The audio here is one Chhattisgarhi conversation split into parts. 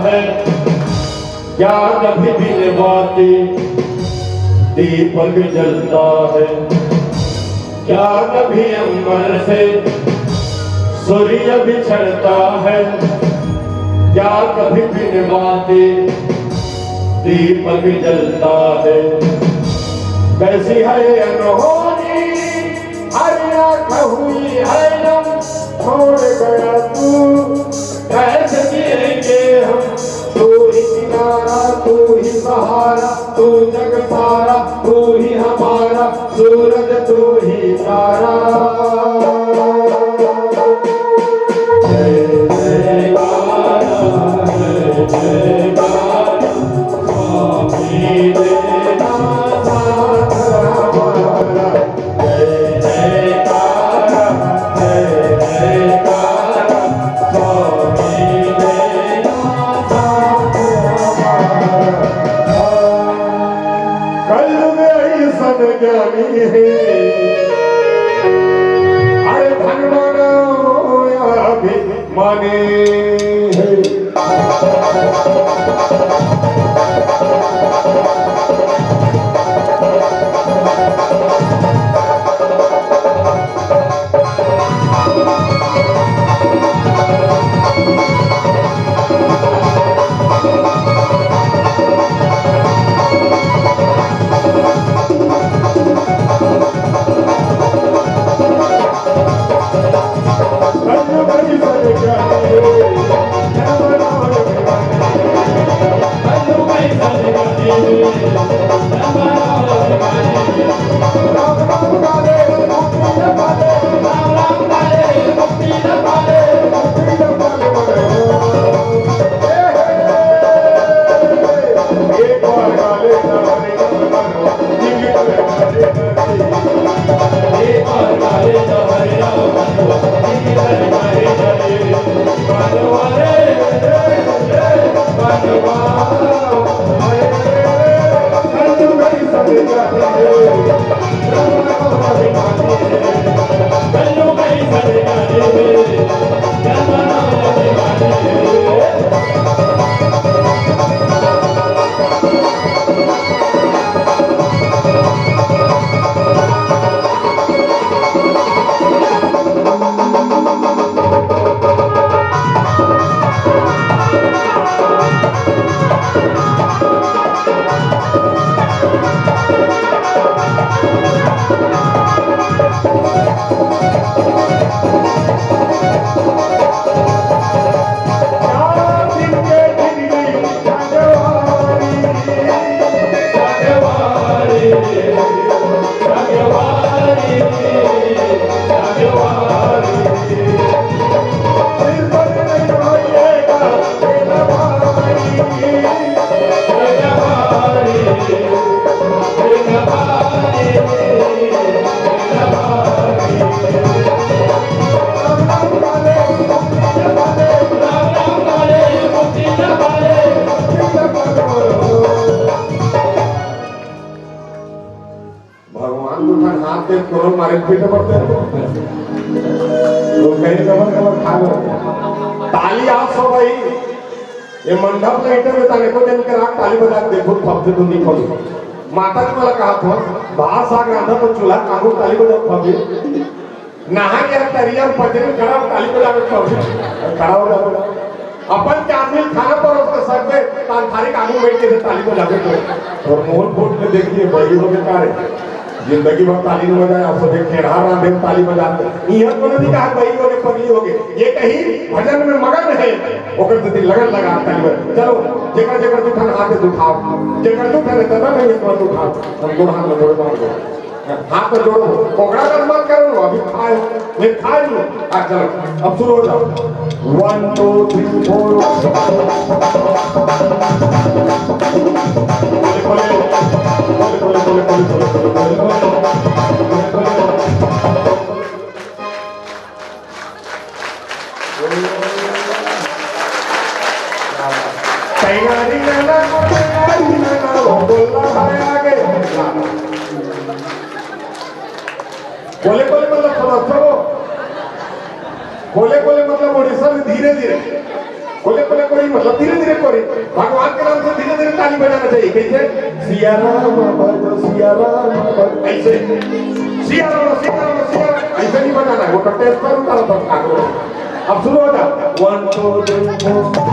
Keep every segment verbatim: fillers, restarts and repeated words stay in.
है, क्या कभी बिन बाती दीपक जलता है, क्या कभी अंबर से सूर्य बिछड़ता है, क्या कभी बिन बाती दीपक जलता है। कैसी है ये अनहोनी, हर आँख हुई हैरान, छोड़ गया तू, कैसे जिएंगे हम? तू ही किनारा, तू ही सहारा, तू जग सारा, तू ही हमारा, सूरज तू ही तारा। जय जयकारा, जय जयकारा, स्वामी देना साथ हमारा। जय जयकारा, जय जयकारा, स्वामी देना साथ हमारा। कलयुग अइसन ज्ञानी हे, अरे धन मानव अभिमानी हे। भगवान को ठन हाथ दे, कोनो मारे पीटे पड़ते हैं। तो कहीं कमर कमर खा लो। ताली आप सब भाई, ये मंडप लाइट में ताने को जन के रात ताली बजा के देखो, फबते तो नहीं फबे। माता जी मला कहा था, बाहर साग रांधा तो चूल्हा काबू ताली बजाओ फबे। नहा के तरिया में पचरी खड़ा हो, ताली बजा के फबे। खड़ा हो जाओ। अपन के आदमी खाना परोस के सक दे, तान थारी काबू बैठ के ताली बजा के तो। और मोहन फूट के देखिए, बड़ी हो के का रे? जिंदगी भर ताली नहीं बजाया, आप सब एक खेड़ा रांधे ताली बजाते। इहाँ कोनो नहीं कहा, बड़ी हो के पगली हो के। ये कहीं भजन में मगन है, ओकर से लगन लगा ताली बजा। चलो, जेकर जेकर तू ठन हाथ उठाओ, जेकर तू ठन दादा नहीं है, तो उठाओ। हम गोड़ हाथ में गोड़ मार दो। हाथ तो जोड़ो, कोकड़ा का मत करो, अभी खाए, मैं खाए नहीं। हाँ, चलो, अब शुरू हो जाओ। One, two, three, four। बोले, बोले, बोले। तैयारी नैना को, तैयारी नैना को, बोल रहा है आगे। कोले कोले मतलब समझ सकथो? कोले कोले मतलब उड़ीसा में धीरे धीरे। बोले, बोले, कोई मतलब धीरे धीरे करी, भगवान के नाम से धीरे धीरे ताली बजाना चाहिए। कैसे? सिया राम भज, सिया राम भज, ऐसे। सिया राम, सिया राम, सिया राम, ऐसे नहीं बजाना है, वो तो टेस्ट पर उतारो, बस ठाकुर। अब शुरू हो जाओ। One, two, three, four।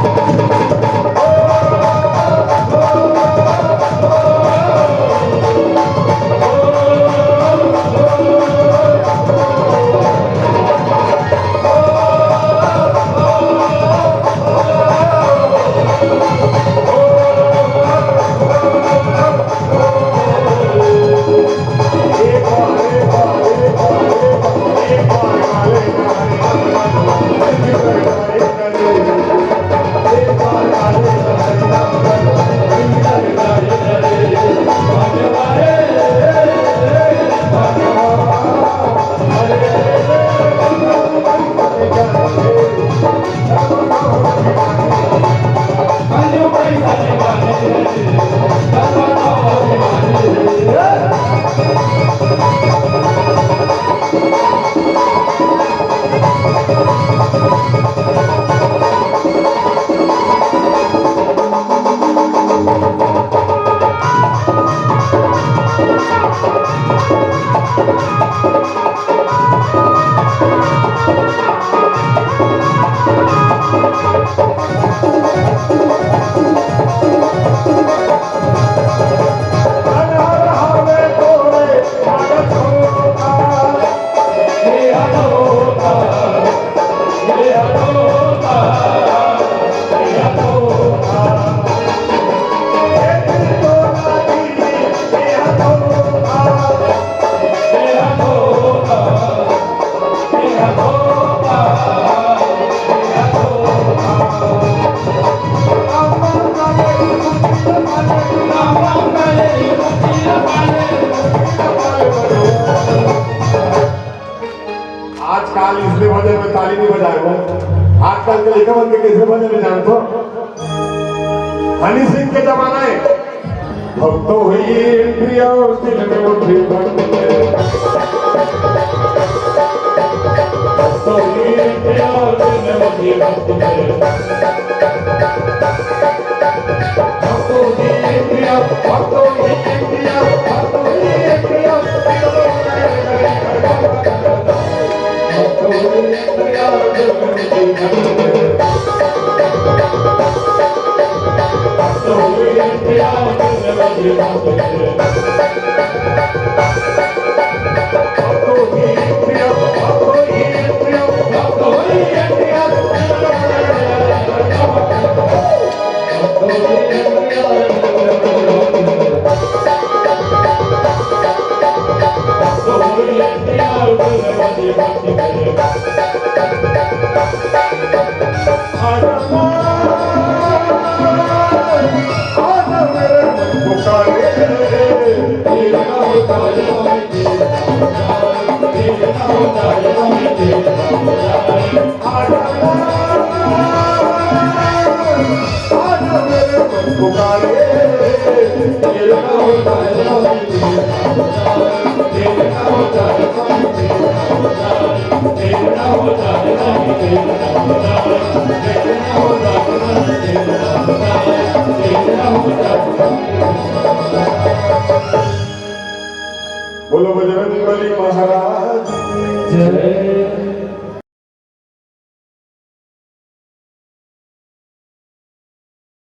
आजकल इसने भजन में ताली नहीं बजाए हो। आजकल के लड़का बन के कैसे भजन में जानते हो? हनी सिंह के जमाना है। भक्तों हुई इंद्रिया और दिल में मुट्ठी बंद है। भक्तों हुई इंद्रिया और दिल में मुट्ठी बंद है। भक्तों हुई इंद्रिया, भक्तों हुई इंद्रिया, भक्तों हुई इंद्रिया। बोलो बजरंग बली महाराज की जय।